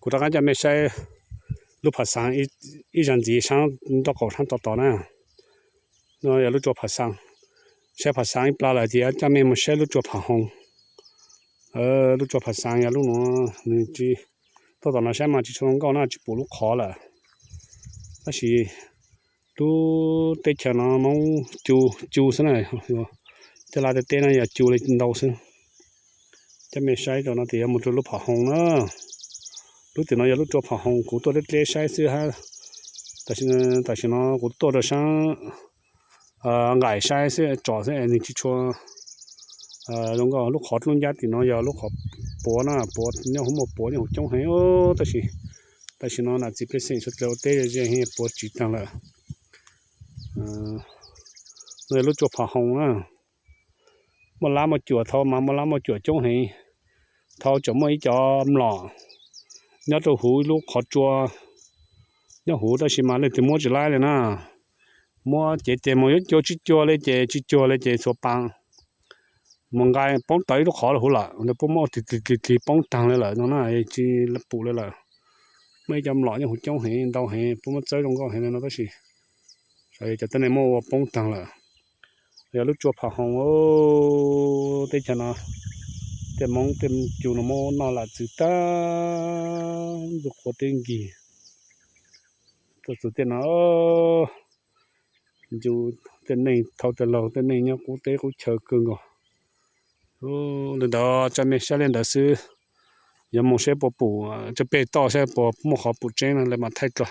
Kuv rov qab coj mej saib lub phav xaav ib zag ntxiv saab nraub qaum saab tod tod na. No yog lub tsua phav xaav. Saib phav xaav ib plag lawm ces coj mej mus saib lub tsua phav hoo. Lub tsua phav xaav yog lub nuav, nws tsis, tuaj tom no saib mas tsis tshua zoo nkauj na, tsis pum lub qhov lawm. Tab sis lub teb chaws no Moob cu, cu xwb na, tej laj tej teb no yog cu le ntau xwb. Coj mej saib rau no tias yuav mus rau lub phav hoo na. Lub tim no yog lub tsua phav hoo, kuv tuaj dleb dleb saib xwb hab. Tam sim no kuv tuaj rau saab nqaim saib xwb tsom xwb es nws tsis tshua zoo nkauj. Lub qhov dlub ncab tim no yog lub qhov puav na, puav nyob huv, muaj puav nyob huv coob heev. Tab sis tam sim no nam txiv pej xeem suav dlawg ua teb ze heev, puav tsiv taag lawm. No yog lub tsua phav hoo na. Muaj lab muaj cuam, thaum ub mas muaj lab muaj cuam coob heev. Thaum ub tseem muaj ib cov mlom nyob rau huv ib lub qhov tsua nyob huv, tab sis mas leej twg muab tsis laib li na. Muab cev tes mus yuav cuag tsis cuag li ces tsis cuag li ces txhua paa mus nqa poob tawm ib lub qhov huv lawm, nws puab muab ua tig tig tig poob taag li lawm no na, tsis pum li lawm. Muaj ib cov mlom nyob huv coob heev ntau heev, puab muab txawb zoo nkauj heev li no tab sis cov tej neeg muab ua poob taag lawm. Yog lub tsua phav hoo, teb chaws no tej Moob tej cu no muab noj lam txwv tag, ntxuj qhua teb nkig. Tuaj txug tej no, ncu tej neeg thau tej laug, tej neeg nyob qub teb qub chaw kawg nkaus. Li ntawd coj mej saib li ntawd xwb, yuav mus saib puas pum tso peg toj saib puas muaj qhov pum tseeb no lawv mam thaij dlua.